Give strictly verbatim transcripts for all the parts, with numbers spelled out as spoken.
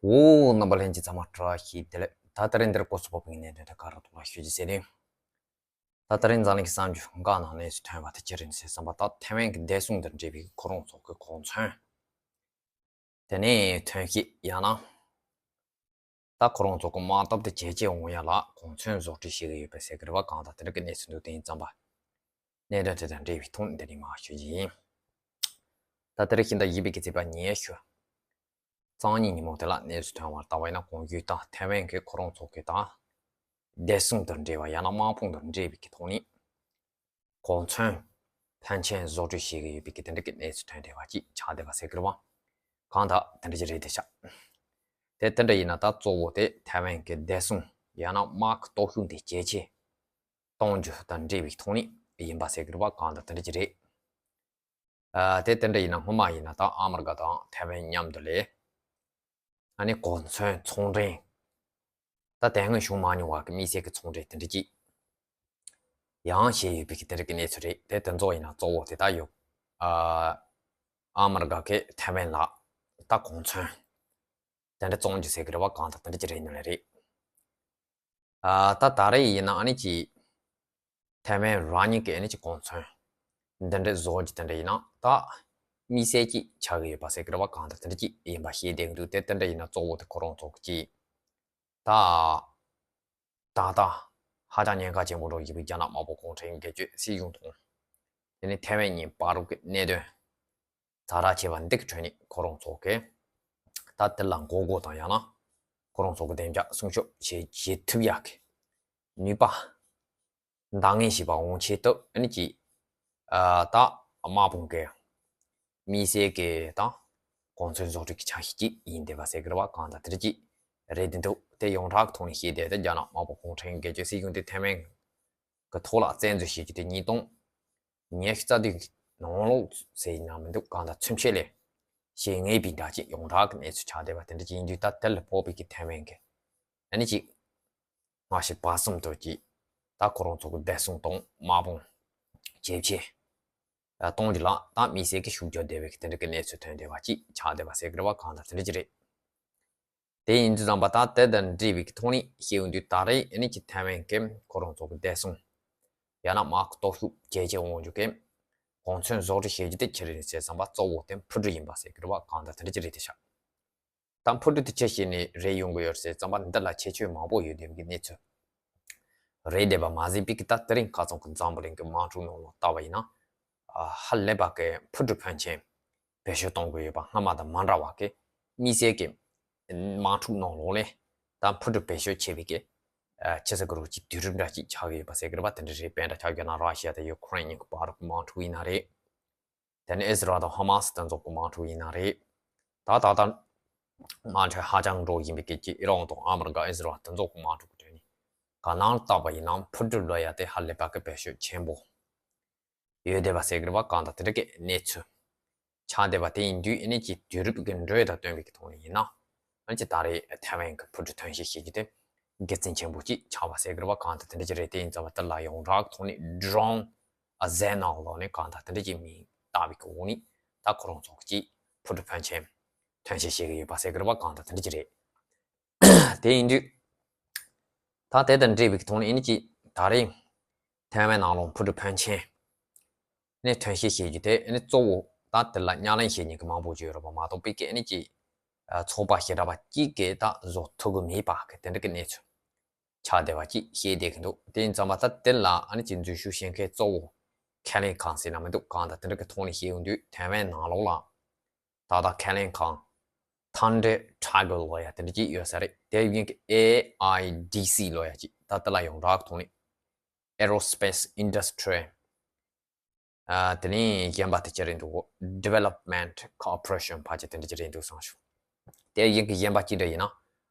འོ། རྣམ་པ་ལྷན་རྒྱས་ཚང་མ་བཀྲ་ཤིས་བདེ་ལེགས། ད་དེ་རིང་འདིར་སྐོར་སུ་བབས་པའི་གནད་དོན་དེ་ག་རེ་ཐོག་ལ་ཞུ་རྒྱུ་ཟེར་ན། ད་དེ་རིང་འཛམ་གླིང་གི་གསར་འགྱུར་འགའ་ནང་གནས་སུ་ཐོན་པ་དེ་ཅི་རེད་ཟེར་བསམ་པ། ད་ཐའེ་ཝན་གྱི་བདེ་སྲུང་དང་འབྲེལ་བའི་ཁོ་རང་ཚོ་གི་གོ་མཚོན། དེ་ནས་ཐོན་སྐྱེད་ཡང་ན། ད་ཁོ་རང་ཚོ་གི་དམག་སྟོབས་དེ་ཇེ་ཆེ་འོང་ཡ་ལ་གོ་མཚོན་བཟོ་སྐྲུན་བྱེད་ཀྱི་ཡོད་པ་ཟེར་གྱི་རེད་པ། གང་ལྟར་དེ་འདྲ་གི་གནས་ཚུལ་འདུག་དེ་ཡིན་ཙམ་པ། གནད་དོན་དེ་དང་འབྲེལ་བའི་ཐོག་ནས་འདི་ནས་མར་ཞུ་རྒྱུ་ཡིན། ད་དེ་རིང་ཤིང་རྟ་བཞི་པའི་གི་ཚེས་པ་ཉི་ཤུ། གཙང་ཉིན་ཉིན་མོ་དེ་ལ་གནས་ཚུལ་ཐོན་པར་ལྟ་བ་ཡིན་ན། གོང་ཞུས་ལྟར་ཐའེ་ཝན་གྱིས་ཁོ་རང་ཚོ་གི་ད་བདེ་སྲུང་དང་འབྲེལ་བ་ཡང་ན་དམག་དཔུང་དང་འབྲེལ་བའི་གི་ཐོག་ནས་གོ་མཚོན་ཕོན་ཆེན་བཟོ་སྐྲུན་བྱེད་ཀྱི་ཡོད་པའི་གི་དེ་འདྲ་གི་གནས་ཚུལ་ཐོན་བསྡད་པ་ཅིག་ཆགས་བསྡད་པ་ཟེར་གྱི་རེད་པ། གང་ལྟར་དེ་འདྲ་ཅིག་རེད་དེ་ཤག་དེ་དེ་འདྲ་ཡིན་ན་ད་གཙོ་བོ་དེ་ཐའེ་ཝན་གྱི་བདེ་སྲུང་ཡང་ན་དམག་གི་སྟོབས་ཤུགས་དེ་ཇེ་ཆེ་གཏོང་རྒྱུ་དང་འབྲེལ་བའི་ཐོག་ནས་ཡིན་པ་ཟེར་གྱི་རེད་པ། གང་ལྟར་དེ་འདྲ་ཅིག་རེད། ཨ། དེ་དེ་འདྲ་ཡིན་ན་སྔོན་མ་ཡིན་ན་ད་ཨ་མི་རི་ཀ་དང་ཐའེ་ཝན་མཉམ་དུ་ལས། ཨ་ནི་གོ་མཚོན་ཚོང་འབྲེལ། ད་དེ་སྔོན་བྱུང་མ་མྱོང་བ་གི་དམིགས་བསལ་གྱི་ཚོང་འབྲེལ་དེ་འདྲ་ཅིག་ཡང་བྱས་ཡོད་པའི་གི་དེ་འདྲ་གི་གནས་ཚུལ་རེད། དེ་དེ་ཚོ་ཡིན་ན་གཙོ་བོ་དེ་ད་ཡོད། ཨ། ཨ་མི་རི་ཀ་གིས་ཐའེ་ཝན་ལ་ད་གོ་མཚོན་དེ་འདྲ་བཙོང་རྒྱུ་ཟེར་གྱི་རེད་པ། གང་ལྟར་དེ་འདྲ་ཅིག་རེད་ནི་རེད། ཨ། ད་ད་རེས་ཡིན་ན་ཨ་ནི་ཅིག་ཐའེ་ཝན་རང་ཉིད་ཀྱི་ཨ་ནི་ཅིག་གོ་མཚོན་འདི་འདྲ་བཟོ་རྒྱུ་དེ་འདྲ་ཡིན་ན་ད་དམིགས་བསལ་ཅིག་ཆགས་ཀྱི་ཡོད་པ་ཟེར་གྱི་རེད་པ། གང་ལྟར་དེ་འདྲ་ཅིག་ཡིན་པ་ཤེས་བསྡད་ཀྱི་འདུག་དེ་དེ་འདྲ་ཡིན་ན་གཙོ་བོ་དེ་ཁོ་རང་ཚོ་གི་ཅིག་ད་ད་ལྟ་ཧ་ཅང་ཉེན་ཁ་ཆེན་པོ་འགྲོ་བཞིན་པའི་རྒྱ་ནག་དམར་པོ་གུང་ཁྲན་སྒེར་གཅོད་སྲིད་གཞུང་དང་། དེ་ནས་ཐའེ་ཝན་གཉིས་བར་གྱི་གནད་དོན་ཛ་དྲག་ཆེ་བ་འདི་གི་ཁྲོད་ནས་ཁོ་རང་ཚོ་གིས་ད་དེ་ལ་འགོག་རྒོལ་དང་ཡང་ན་ཁོ་རང་ཚོ་གི་བདེ་འཇགས་སྲུང་སྐྱོབ་བྱེད་བྱེད་ཐུབ་ཡག་གི་ནུས་པ་འདང་ངེས་བྱས་པ་འོང་ཆེད་དུ་ཨ་ནི་ཅིག་ཨ། ད་དམག་དཔུང་གི་དམིགས་བསལ་གྱི་ད་གོ་མཚོན་བཟོ་སྐྲུན་གྱི་འཆར་གཞི་ཅིག་ཡིན་བསྡད་པ་ཟེར་གྱི་རེད་པ། གང་ལྟར་དེ་འདྲ་ཅིག་རེད་བསྡད་འདུག་དེ་ཡོངས་གྲགས་ཀྱི་ཐོག་ནས་བཤད་བསྡད་དེ་རྒྱ་ནག་དམར་པོ་གུང་ཁྲན་སྒེར་གཅོད་སྲིད་གཞུང་དེ་ཐའེ་ཝན་གྱི་ཐོག་ལ་བཙན་འཛུལ་བྱེད་རྒྱུ་དེ་ཉིས་སྟོང་ཉི་ཤུ་རྩ་བདུན་གྱི་ནང་ལོགས་ཟེར་ཡིན་ན་མི་འདུག་གང་ལྟར་ཚུན་ཆད་ལས་བྱེད་ངེས་པའི་འདྲ་ཅིག་ཡོངས་གྲགས་ཀྱི་གནས་ཚུལ་ཆགས་བསྡད་པ་དེ་འདྲ་ཅིག་ཡིན་དུས། ད་དེ་ལ་དཔག་པའི་གི་ཐའེ་ཝན་གྱི་ཨ་ནི་ཅིག་སྔ་ཕྱི་བར་གསུམ་དུ་ཅིག་ད་ཁོ་རང་ཚོ་གི་བདེ་སྲུང་དང་དམག་དཔུང་ཇེ་ཆེ་གཏོང་རྒྱུ་ལ་ད་དམིགས་བསལ་གྱི་ཤུགས་རྒྱག་བསྡད་པའི་གི་དེ་འདྲ་གི་གནས་ཚུལ་ཐོན་བསྡད་པ་ཅིག་ཆགས་བསྡད་པ་ཟེར་གྱི་རེད་པ། གང་ལྟར་དེ་འདྲ་ཅིག་རེད། དེ་ཡིན་དུས་ཙམ་པ་ད་དེ་དང་འབྲེལ་བའི་གི་ཐོག་ནས་བཤད་ཡོང་དུས། ད་རེས་ཨ་ནི་ཅིག་ཐའེ་ཝན་གྱིས་ཁོ་རང་ཚོ་གི་བདེ་སྲུང་ཡང་ན་དམག་གི་སྟོབས་ཤུགས་ཇེ་ཆེ་འོང་རྒྱུ་གི་གོ་མཚོན་བཟོ་སྐྲུན་བྱེད་རྒྱུ་དེ་ཅི་རེད་ཟེར་ཙམ་པ་གཙོ་བོ་དེ་འཕུར་གྲུ་ཡིན་པ་ཟེར་གྱི་རེད་པ། གང་ལྟར་དེ་འདྲ་ཅིག་རེད་དེ་ཤག་ད་འཕུར་གྲུ་དེ་ཅི་ཞིག་ནས་རེད་ཡོང་གི་ཡོད་ཟེར་ཙམ་པ་འདི་ལ་ཁྱད་ཆོས་མང་པོ་ཡོད་བསྡད་པའི་གནས་ཚུལ་རེད་བསྡད་པ་མ་ཟད་པའི་གི་ད་དེ་རིང་ཁ་སང་གི་འཛམ་བུ་གླིང་གི་དམག་འཁྲུག་ནང་ལ་ལྟ་བ་ཡིན་ན། ཨ། ཧ་ལས་པ་གི་འཕུར་གྲུ་ཕོན་ཆེན་བེད་སྤྱོད་གཏོང་གི་ཡོད་པ། སྔ་མ་དང་མ་འདྲ་བ་གི་དམིགས་བསལ་གྱི་དམག་འཁྲུག་ནང་ལོགས་ལས་ད་འཕུར་གྲུ་བེད་སྤྱོད་བྱེད་པའི་གི་ཨ། ཆི་ཟེར་གི་རེད། ཅིག་དུས་རིམ་འདྲ་ཅིག་ཆགས་ཀྱི་ཡོད་པ་ཟེར་གི་རེད་པ། དེ་འདྲ་རེད། དཔེར་ན་ཆ་བཞག་ན་ར་ཤི་ཡ་དང་ཡུ་ཁུ་རེན་གཉིས་ཀྱི་བར་གྱི་དམག་འཁྲུག་ཡིན་ན་རེད། དེ་ནས་ཨིས་རལ་དང་ཧ་མ་སི་དེ་ཚོ་གི་དམག་འཁྲུག་ཡིན་ན་རེད། ད་ད་ལྟ་དམག་འཁྲུག་ཧ་ཅང་འགྲོ་བཞིན་པའི་སྐད་ཀྱི་ཨི་རན་དང་ཨ་མི་རི་ཀ་ཨིས་རལ་དེ་ཚོ་གི་དམག་འཁྲུག་གི་དོན་ནི་ག་ནང་ལྟ་བ་ཡིན་ན་འཕུར་གྲུ་ལབ་ཡ་དེ་ཧ་ལས་པ་གི་བེད་སྤྱོད་ཆེན་པོ་ཡོད་བསྡད་པ་ཟེར་གི་རེད་པ། གང་ལྟར་དེ་འདྲ་གི་གནས་ཚུལ་ཆགས་བསྡད་པ་དེ་ཡིན་དུས། ཨ་ནི་ཅིག་དུས་རབས་ཀྱི་འགྲོས་དང་བསྟུན་པའི་གི་ཐོག་ནས་ཡིན་ན། ཨ་ནི་ཅིག་ད་རེས་ཐའེ་ཝན་གྱི་འཕུར་གྲུ་ཐོན་སྐྱེད་བྱེད་རྒྱུ་དེ་དགེ་མཚན་ཆེན་པོ་ཅིག་ཆགས་པ་ཟེར་གི་རེད་པ། གང་ལྟར་དེ་འདྲ་ཅིག་རེད། དེ་ཡིན་ཙང་བ་དེ་ལ་ཡོངས་གྲགས་ཐོག་ནས་ཌོ་རོན་ཨ་ཟེར་ནང་ལོགས་ནས་གང་ལྟར་དེ་འདྲ་ཅིག་མིང་བཏགས་པའི་གི་འོག་ནས་ད་ཁོ་རང་ཚོ་གི་ཅིག་འཕུར་གྲུ་ཕོན་ཆེན་ཐོན་སྐྱེད་བྱེད་ཀྱི་ཡོད་པ་ཟེར་གི་རེད་པ། གང་ལྟར་དེ་འདྲ་ཅིག་རེད། དེ་ཡིན་དུས། ད་དེ་དང་འབྲེལ་བའི་གི་ཐོག་ནས་ཨ་ནི་ཅིག་ད་རེས་ཐའེ་ཝན་ནང་ལོགས་འཕུར་གྲུ་ཕོན་ཆེན་ནས་ཐོན་སྐྱེད་བྱེད་རྒྱུ་དེ་ཨ་ནི་གཙོ་བོ་ད་དེ་ལ་ཉམས་ལེན་བྱེད་མཁན་གི་མང་པོ་ཅིག་ཡོད་རེད་པ། མ་གཏོགས་པའི་གི་ཨ་ནི་ཅིག་ཨ། ཚོགས་པ་ཞེ་དྲག་པ་གཅིག་གིས་ད་བཟོ་ཐུབ་གི་མེད་པ་གི་དེ་འདྲ་གི་གནས་ཚུལ་ཆགས་བསྡད་པ་ཅིག་བཤད་བསྡད་ཀྱི་འདུག་དེ་ཡིན་ཙང་མ་ད་དེ་ལ་ཨ་ནི་ཅིག་འཛུལ་ཞུགས་བྱེད་མཁན་གཙོ་བོ་ཁེ་ལིན་ཁང་ཟེར་ན་མི་འདུག་གང་ལྟར་དེ་འདྲ་གི་ཐོག་ནས་བཤད་ཡོང་དུས། ཐའེ་ཝན་ནང་ལོགས་ལ་ད་ལྟ་ཁེ་ལིན་ཁང་Thunder Tiger ལབ་ཡ་དེ་འདྲ་ཅིག་ཡོད་ས་རེད། དེ་བཞིན་གི་ཨེ་ཨའི་ཌི་སི་ལབ་ཡ་ཅིག་ད་དེ་ལ་ཡོངས་གྲགས་ཐོག་ནས་Aerospace Industry ཨ། དེ་ནས་གཞན་པ་དེ་ཅི་རེད་འདུག Development Corporation ཕལ་ཆེར་དེ་འདྲ་ཅིག་རེད་འདུག་བསམ་བྱུང་། དེ་བཞིན་གི་གཞན་པ་ཅི་འདྲ་ཡིན་ན།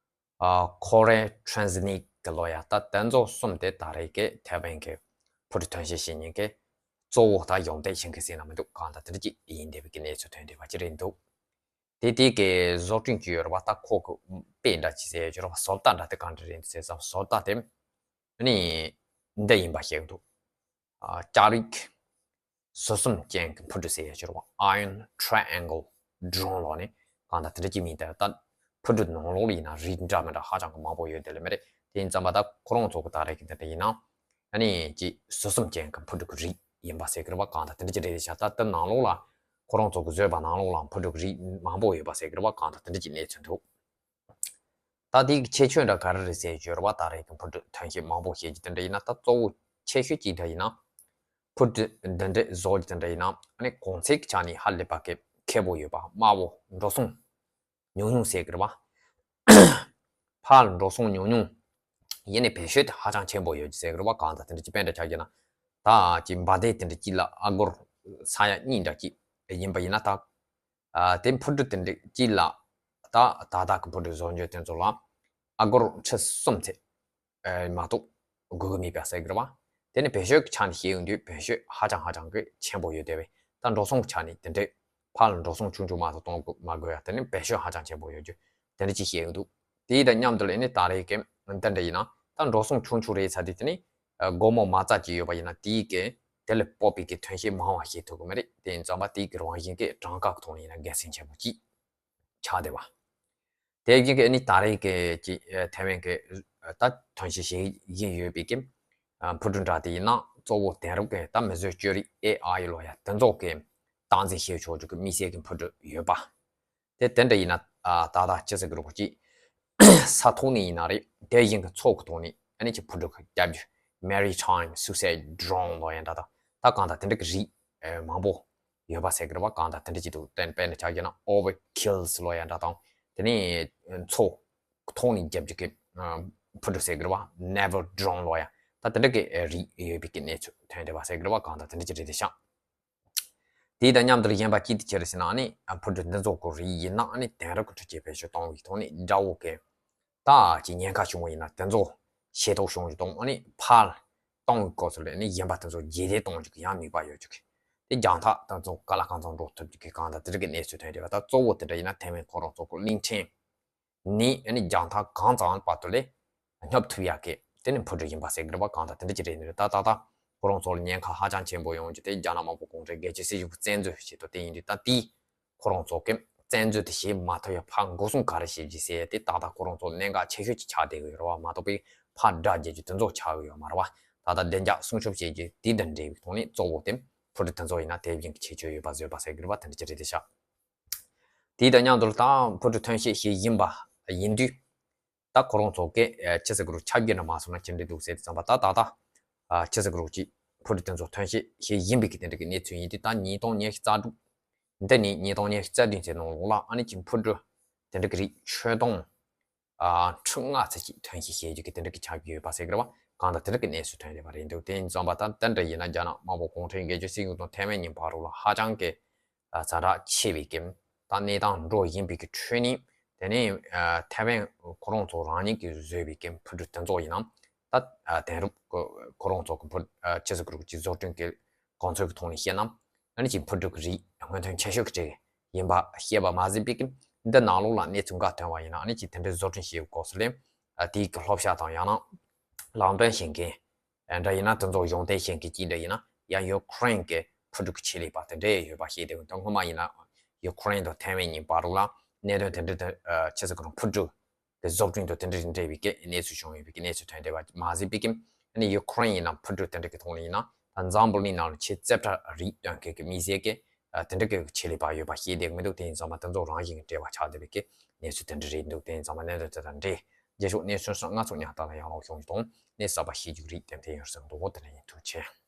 ཨ། Korea Transnic གི་ལབ་ཡ་ད་དེ་ཚོ་གསུམ་དེ་ད་རེས་ཀྱི་ཐའེ་ཝན་གྱི་འཕུར་གྲུ་ཐོན་སྐྱེད་བྱེད་མཁན་གྱི་གཙོ་བོ་ད་ཡོང་བསྡད་བྱེད་མཁན་ཟེར་ན་མི་འདུག་གང་ལྟར་དེ་འདྲ་ཅིག་ཡིན་བསྡད་པའི་གི་གནས་ཚུལ་ཐོན་བསྡད་པ་ཅིག་རེད་འདུག་དེ་དེ་གའི་བཟོ་སྐྲུན་གྱི་ཡོད་རེད་པ། ད་ཁོ་གི་དཔེ་འདྲ་ཅིག་ཟེར་ཡ་ཅིག་ཡོད་རེད་པ། བཟོ་ལྟ་འདྲ་དེ་གང་འདྲ་རེད་ཟེར་ཙང་། བཟོ་ལྟ་དེ་ཨ་ནི་འདི་ཡིན་པ་ཤེས་ཀྱི་འདུག་ཨ། ལྕགས་རིགས་ཟུར་གསུམ་ཅན་གྱི་འཕུར་གྲུ་ཟེར་ཡ་ཅིག་ཡོད་རེད་པ། Iron Triangle Drone ལབ་ནས་གང་ལྟར་དེ་འདྲ་ཅིག་མིང་བཏགས། ད་ འཕུར་གྲུ་ནང་ལོགས་ལ་ཡིན་ན་རིགས་འདྲ་མི་འདྲ་ཧ་ཅང་གི་མང་པོ་ཡོད་དེ་ལས་མི་རེད། དེ་ཡིན་ཙམ་པ་ད་ཁོ་རང་ཚོ་གི་ད་རེས་ཀྱི་འདི་འདྲ་ཡིན་ན་ཨ་ནི་ཅིག་ཟུར་གསུམ་ཅན་གྱི་འཕུར་གྲུ་གི་རིགས་ཡིན་པ་ཟེར་གི་རེད་པ། གང་ལྟར་དེ་འདྲ་ཅིག་རེད་ཤག་ད་དེ་ནང་ལོགས་ལ་ཁོ་རང་ཚོ་གི་བཟོས་པ་ནང་ལོགས་ལ་འཕུར་གྲུ་གི་རིགས་མང་པོ་ཡོད་པ་ཟེར་གི་རེད་པ། གང་ལྟར་དེ་འདྲ་ཅིག་གནས་ཚུལ་འདུག་ད་དེའི་ཁྱད་ཆོས་འདྲ་ག་རེ་རེད་ཟེར་བརྗོད་རེད་པ། ད་རེས་ཀྱི་འཕུར་གྲུ་ཐོན་སྐྱེད་མང་པོ་བཤད་རྒྱུ་དེ་འདྲ་ཡིན་ན། ད་གཙོ་བོ་ཆེ་ཤོས་གཅིག་འདྲ་ཡིན་ན་འཕུར་གྲུ་འདི་འདྲ་བཟོ་རྒྱུ་དེ་འདྲ་ཡིན་ན་ཨ་ནི་གོང་ཚད་ཀྱི་ཆ་ནས་ཧ་ལས་པ་གི་མཁས་པོ་ཡོད་པ། དམའ་བོ་འགྲོ་སོང་ཉུང་ཉུང་ཟེར་གི་རེད་པ། ཕར་འགྲོ་སོང་ཉུང་ཉུང་ཡིན་ནའི་བེད་སྤྱོད་དེ་ཧ་ཅང་ཆེན་པོ་ཡོད་ཀྱི་ཟེར་གི་རེད་པ། གང་ལྟར་དེ་འདྲ་ཅིག་དཔེ་འདྲ་ཆགས་ཀྱི་ན། ད་ཅིག་འབའ་སྡེ་དེ་འདྲ་གཅིག་ལ་ཨ་སྒོར་ས་ཡ་གཉིས་འདྲ་གཅིག་ཡིན་པ་ཡིན་ན། ད་ཨ་དེ་འཕུར་གྲུ་དེ་འདྲ་གཅིག་ལ་ད་ད་ལྟ་གི་འཕུར་གྲུ་བཟོ་འཇོག་དེ་ཚོ་ལ་ཨ་སྒོར་ཁྲི་གསུམ་ཚད་ཨ་མ་གཏོགས་དགོས་ཀྱི་མེད་པ་ཟེར་གི་རེད་པ། དེ་ནི་བེད་སྤྱོད་ཀྱི་ཆ་ནས་བཤད་ཡོང་དུས་བེད་སྤྱོད་ཧ་ཅང་ཧ་ཅང་གི་ཆེན་པོ་ཡོད་དེ་བས། ད་འགྲོ་སོང་གི་ཆ་ནས་དེ་འདྲའི་ཕར་ལ་འགྲོ་སོང་ཆུང་ཆུང་མ་གཏོགས་གཏོང་དགོས་མ་དགོས་ཡ། དེ་ནི་བེད་སྤྱོད་ཧ་ཅང་ཆེན་པོ་ཡོད་རྒྱུ་དེ་འདྲ་ཅིག་བཤད་ཡོང་འདུག་དེ་དང་མཉམ་དུ་ལ་ཨ་ནི་ད་རེས་ཀྱི་འདི་འདྲ་ཡིན་ན་ད་འགྲོ་སོང་ཆུང་ཆུང་རེད་ཚར་དུས་དེ་ནི་སྒོར་མོ་མ་རྩ་ཅིག་ཡོད་པ་ཡིན་ན་དེའི་གི་དེ་ལས་སྤོབས་པའི་གི་ཐོན་སྐྱེད་མང་བ་བྱེད་ཐུབ་ཀྱི་མི་རེད། དེ་ཡིན་ཙམ་པ་དེའི་གི་རང་བཞིན་གྱི་གྲངས་ཀ་གི་ཐོག་ནས་ཡིན་ན་དགེ་མཚན་ཆེན་པོ་ཅིག་ཆགས་བསྡད་པ། དེ་བཞིན་གྱི་ཨ་ནི་ད་རེས་ཀྱི་ཀྱི་ཨ་ཐའེ་ཝན་གྱི་ཨ་ད་ཐོན་སྐྱེད་བྱེད་བཞིན་ཡོད་པའི་ཀྱི་ཨ་འཕུར་གྲུ་འདྲ་དེ་ཡིན་ན་གཙོ་བོ་དེང་རབས་ཀྱི་ད་མིས་བཟོས་སྤྱོད་རིག་ཨེ་ཨའི་ལོ་ཡ་དེ་ཚོ་གི་སྟངས་འཛིན་བྱེད་ཆོག་རྒྱུ་གི་དམིགས་བསལ་གྱི་འཕུར་གྲུ་ཡོད་པ། དེ་དེ་འདྲ་ཡིན་ན་ཨ་ད་ལྟ་ཅི་ཟེར་གི་རེད་གོ་ཅི། ས་ཐོག་ནས་ཡིན་ན་རེད། དེ་བཞིན་གྱི་མཚོ་གི་ཐོག་ནས་ཨ་ནི་ཅིག་འཕུར་གྲུ་རྒྱབ་རྒྱུ། Maritime Suicide Drone ལོ་ཡ་འདྲ་དང་། ད་གང་ལྟར་དེ་འདྲ་གི་རིགས་ཨ་མང་པོ་ཡོད་པ་ཟེར་གི་རེད་པ། གང་ལྟར་དེ་འདྲ་ཅིག་འདུག་དེ་དཔེར་ན་ཆ་བཞག་ན་Overkills ལོ་ཡ་འདྲ་དང་། དེ་ནས་མཚོ་ཐོག་ནས་རྒྱབ་རྒྱུ་གི་ཨ་འཕུར་གྲུ་ཟེར་གི་རེད་པ། Naval Drone ལོ་ཡ། ད་དེ་འདྲ་གི་ཨ་རིགས་ཡོད་པའི་གི་གནས་ཚུལ་ཐོན་བསྡད་པ་ཟེར་གི་རེད་པ། གང་ལྟར་དེ་འདྲ་ཅིག་རེད་དེ་ཤག་དེ་དང་མཉམ་དུ་གཞན་པ་གཅིག་དེ་ཅི་རེད་ཟེར་ན་ཨ་ནི་འཕུར་གྲུ་འདི་ཚོ་གི་རིགས་ཡིན་ན་ཨ་ནི་དེང་རབས་ཀྱི་འཕྲུལ་ཆས་བེད་སྤྱོད་གཏོང་བའི་ཐོག་ནས་དགྲ་བོ་གི་ད་ཅིག་ཉེན་ཁ་བྱུང་བ་ཡིན་ན་དེ་ཚོ་ཤེས་རྟོགས་བྱུང་རྒྱུ་དང་། ཨ་ནི་ཕར་གཏོང་བའི་སྐབས་སུ་ལ་ཨ་ནི་གཞན་པ་དེ་ཚོ་རྗེས་འདེད་གཏོང་རྒྱུ་གི་ཡང་ནུས་པ་ཡོད་རྒྱུ་གི། དེ་རྒྱང་ཐག་དེ་ཚོ་ག་ལ་གང་འཚམ་འགྲོ་ཐུབ་རྒྱུ་གི་གང་ལྟར་དེ་འདྲ་གི་གནས་ཚུལ་ཐོན་བསྡད་པ། ད་གཙོ་བོ་དེ་འདྲ་ཡིན་ན་ཐའེ་ཝན་ཁོ་རང་ཚོ་གི་གླིང་ཕྲན་ནི་ཨ་ནི་རྒྱང་ཐག་གང་ཙམ་བར་དུ་ལས་སྙོབ་ཐུབ་ཡག་གི་དེ་ནི་འཕུར་གྲུ་ཡིན་པ་ཟེར་གི་རེད་པ། གང་ལྟར་དེ་འདྲ་ཅིག་རེད་ནི་རེད། ད་ད་ད་ཁོ་རང་ཚོ་ལ་ཉེན་ཁ་ཧ་ཅང་ཆེན་པོ་ཡོང་རྒྱུ་དེ་རྒྱ་ནག་དམར་པོ་གུང་ཁྲན་སྒེར་གཅོད་སྲིད་གཞུང་གི་བཙན་འཛུལ་བྱེད་དོ་དེ་ཡིན་དུས། ད་དེས་ཁོ་རང་ཚོ་གི་བཙན་འཛུལ་དེ་བྱེད་མ་ཐུབ་ཡག་ཕར་འགོག་སྲུང་ག་རེ་བྱེད་རྒྱུ་ཟེར་ཡ་དེ་ད་ད་ཁོ་རང་ཚོ་ལ་གནད་འགག་ཆེ་ཤོས་ཅིག་ཆགས་བསྡད་ཀྱི་ཡོད་རེད་པ། མ་གཏོགས་པའི་ཕར་དགྲ་རྒྱལ་རྒྱུ་དེ་ཚོ་ཆགས་ཀྱི་ཡོད་མ་རེད་པ། ད་ད་བདེ་འཇགས་སྲུང་སྐྱོབ་བྱེད་རྒྱུ་དེ་དང་འབྲེལ་བའི་ཐོག་ནས་གཙོ་བོ་དེ་འཕུར་གྲུ་དེ་ཚོ་ཡིན་ན་དེ་བཞིན་གྱི་ཁྱད་ཆོས་ཡོད་པ་བཟོས་པ་ཟེར་གི་རེད་པ། དེ་འདྲ་ཅིག་རེད་དེ་ཤག་དེ་དང་མཉམ་དུ་ད་འཕུར་གྲུ་ཐོན་སྐྱེད་བྱེད་བཞིན་པ་ཡིན་དུས། ད་ཁོ་རང་ཚོ་གིས་ཨ་ཅི་ཟེར་དགོས་རེད། ཁྱབ་རྒྱ་འདྲ་མ་སོང་ན་ཅི་འདྲ་འདུག་ཟེར་དུས་ཙམ་པ། ད་ད་ད་ཨ་ཅི་ཟེར་དགོས་རེད། ཅིག་འཕུར་གྲུ་དེ་ཚོ་ཐོན་སྐྱེད་བྱེད་བཞིན་པའི་གི་དེ་འདྲ་གི་གནས་ཚུལ་ཡིན་དུས། ད་ཉིས་སྟོང་ཉི་ཤུ་རྩ་དྲུག་འདི་ནས་ཉིས་སྟོང་ཉི་ཤུ་རྩ་བདུན་ཚེ་ནང་ལོགས་ལ་ཨ་ནི་ཅིག་འཕུར་གྲུ་དེ་འདྲ་གི་རིགས་ཆོད་སྟོང་ཨ་ཁྲི་ལྔ་ཙམ་ཞིག་ཐོན་སྐྱེད་བྱེད་རྒྱུ་གི་དེ་འདྲ་གི་ཆགས་ཀྱི་ཡོད་པ་ཟེར་གི་རེད་པ། གང་ལྟར་དེ་འདྲ་གི་གནས་ཚུལ་ཐོན་བསྡད་པ་རེད་འདུག་དེ་ཡིན་ཙམ་པ་ད་དེ་འདྲ་ཡིན་ན་རྒྱ་ནག་དམར་པོ་གུང་ཁྲན་སྒེར་གཅོད་སྲིད་གཞུང་དང་ཐའེ་ཝན་གཉིས་བར་དུ་ལ་ཧ་ཅང་གི་ཨ་ཛ་དྲག་ཆེ་བའི་གི་ད་གནས་སྟངས་འགྲོ་བཞིན་པའི་གི་ཁྲོད་ནས། དེ་ནས་ཨ་ཐའེ་ཝན་ཁོ་རང་ཚོ་རང་ཉིད་ཀྱིས་བཟོས་པའི་གི་འཕུར་གྲུ་དེ་ཚོ་ཡིན་ན་ད་ཨ་དེང་རབས་ཁོ་ཁོ་རང་ཚོ་གི་འཕུར་ཨ་ཅི་ཟེར་དགོས་རེད། ཅིག་བཟོ་སྐྲུན་གྱི་གོ་མཚོན་གྱི་ཐོག་ནས་བཤད་ན་ཨ་ནི་ཅིག་འཕུར་གྲུ་གི་རིགས་སྔོན་ཐོན་ཆེ་ཤོས་ཀྱི་གྲས་ཡིན་པ་བཤད་པ་མ་ཟད་པའི་གི་འདི་ནང་ལོགས་ལ་གནས་ཚུལ་འགའ་ཐོན་པ་ཡིན་ན་ཨ་ནི་ཅིག་དེ་འདྲའི་བཟོ་སྐྲུན་བྱེད་པའི་སྐབས་སུ་ལ་ཨ་དེའི་གི་བསླབ་བྱ་དང་ཡང་ན་ལག་འདོན་བྱེད་མཁན་ཨ་འདྲ་ཡིན་ན། དེ་ཚོ་གཞུང་འབྲེལ་བྱེད་མཁན་གཅིག་འདྲ་ཡིན་ན་ཡང་ཡུ་ཀེ་རེན་གྱི་འཕུར་གྲུ་གི་ཆེད་ལས་པ་དེ་འདྲ་ཡོད་པ་ཤེས་བསྡད་ཡོད། ད་སྔོན་མ་ཡིན་ན་ཡུ་ཀེ་རེན་དང་ཐའེ་ཝན་གཉིས་བར་ལ་གནད་དོན་དེ་འདྲ་དེ་ཨ་ཅི་ཟེར་དགོས་རེད། འཕུར་གྲུ་གི་བཟོ་སྐྲུན་དང་དེ་འདྲ་འབྲེལ་བའི་གི་གནས་ཚུལ་བྱུང་ཡོད་པའི་གི་གནས་ཚུལ་ཐོན་བསྡད་པ་མ་ཟད་པའི་གི་ཨ་ནི་ཡུ་ཀེ་རེན་ཡིན་ན་འཕུར་གྲུ་དེ་འདྲ་གི་ཐོག་ནས་ཡིན་ན་ད་འཛམ་བུ་གླིང་ནང་ལ་ཆེས་རྩེ་གྲས་རིགས་སྟོན་མཁན་གི་དམིགས་བསལ་གི་ཨ་དེ་འདྲ་གི་ཆེད་ལས་པ་ཡོད་པ་ཤེས་བསྡད་མི་འདུག་དེ་ཡིན་ཙང་མ་དེ་ཚོ་རང་བཞིན་གྱི་འབྲེལ་བ་ཆགས་བསྡད་པའི་གི་གནས་ཚུལ་དེ་འདྲ་རེད་འདུག་དེ་ཡིན་ཙང་མ་གནད་དོན་དེ་དང་འབྲེལ་རྗེས་ཕྱོགས་གནས་ཚུལ་སོགས་ང་ཚོ་ཉག་གཏམ་ལ་ཡང་ལོག་ཤོང་རྒྱུ་དང་གནས་གསར་པ་ཤེས་རྒྱུ་རིགས་ཏན་ཏན་ཡོང་སྲིད་འདུག་དེ་འདྲ་ཡིན། ཐུགས་རྗེ་ཆེ།